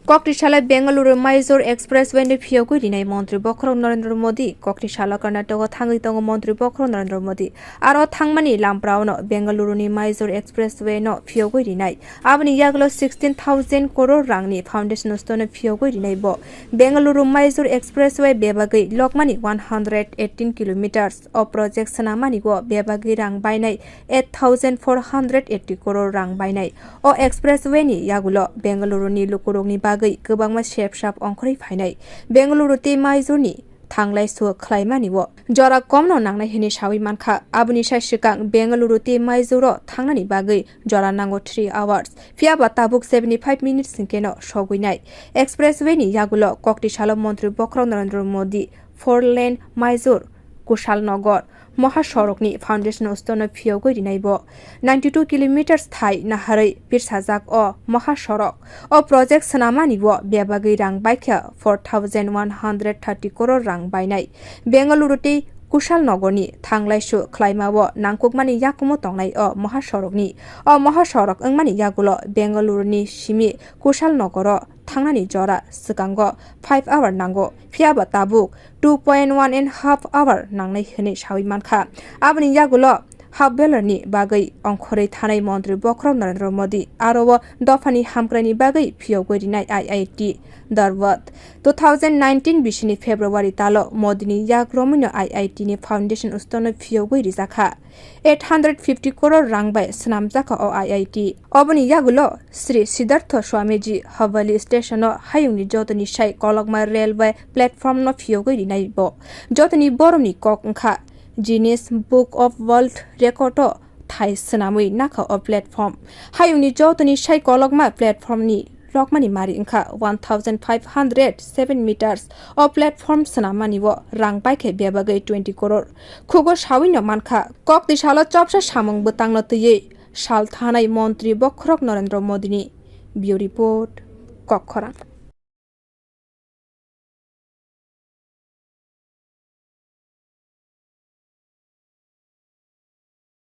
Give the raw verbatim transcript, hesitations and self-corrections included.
Kokti salo Bengaluru Mysore Expressway no phiyogwi rinai Montri Bokhorok Narendra Modi. Kokti salo Karnataka thangwi tongo Montri Bokhorok Narendra Modi. Aro thangmani lampraono Bengaluru ni Mysore Expressway no phiyogwi rinai. Aboni yagulo sixteen thousand crore rangni foundation stone no phiyogwi rinai bo. Bengaluru Mysore Expressway bebagwi lokmani one hundred eighteen kilometers. O project swnamani o bebagwi rang bainai eight thousand four hundred eighty crore rang bainai. O expressway ni yagulo Bengaluru ni lukurokni bagwi kwbangma sep sap ongkhorwi phainai. Bengaluru tei Mysore ni thanglai su khlaimani o jora komno nangnai hwnwi sawi mankha. Aboni sai swkang Bengaluru tei Mysore o thangnani bagwi jora nango three hours. Phiya ba tabuk seventy five minutes hwnkhe no sogwinai. Expressway ni yagulo kokti salo Montri Bokhorok Narendra Modi four lane Mysore Kushalnagar Mahasorokni foundation stone no phiyogwi rinai bo. Ninety two kilometers thai naharwi pirsajak o Mahasorok. O project swnamani o bebagwi rang baikha four thousand one hundred thirty crore rang bainai. Bengaluru tei Kushalnagarni thanglaisu khlaima o nangkukmani yakumo tongnai o Mahasorokni. O Mahasorok wngmani yagulo Bengaluruni simi Kushalnagaro thangnani jora swkango five hour nango, phiya ba tabuk two point one and half hour nangnai hwnwi sawi mankha. Aboni yagulo half belor ni bagwi ongkhorwi thanai Montri Bokhorok Narendra Modi aro o dophani hamkraini bagwi phiyogwi rinai I I T Dharwad. Two thousand nineteen bisini February talo Modini yak romwino I I T ni foundation stone no phiyogwi rijakha. Eight hundred fifty crore rang bai swnamjakha o I I T. Oboni yagulo Sri Siddhartha Swamiji Hubballi station o hayungni jotoni sai kolokma railway platform no phiyogwi rinai bo. Jotoni boromni kok wngkha Guinness Book of World Record o thai swnamwi nakha o platform. Hayungni jotoni sai kolokma platform ni lokmani mari wngkha one thousand five hundred seven meters. O platform swnamani o rang baikhe bebagwi twenty crore. Khugo sawino mankha, kokti salo chopsa samung bwtangno twiwi sal thanai Montri Bokhorok Narendra Modini. Bureau Report, Kokkhorang.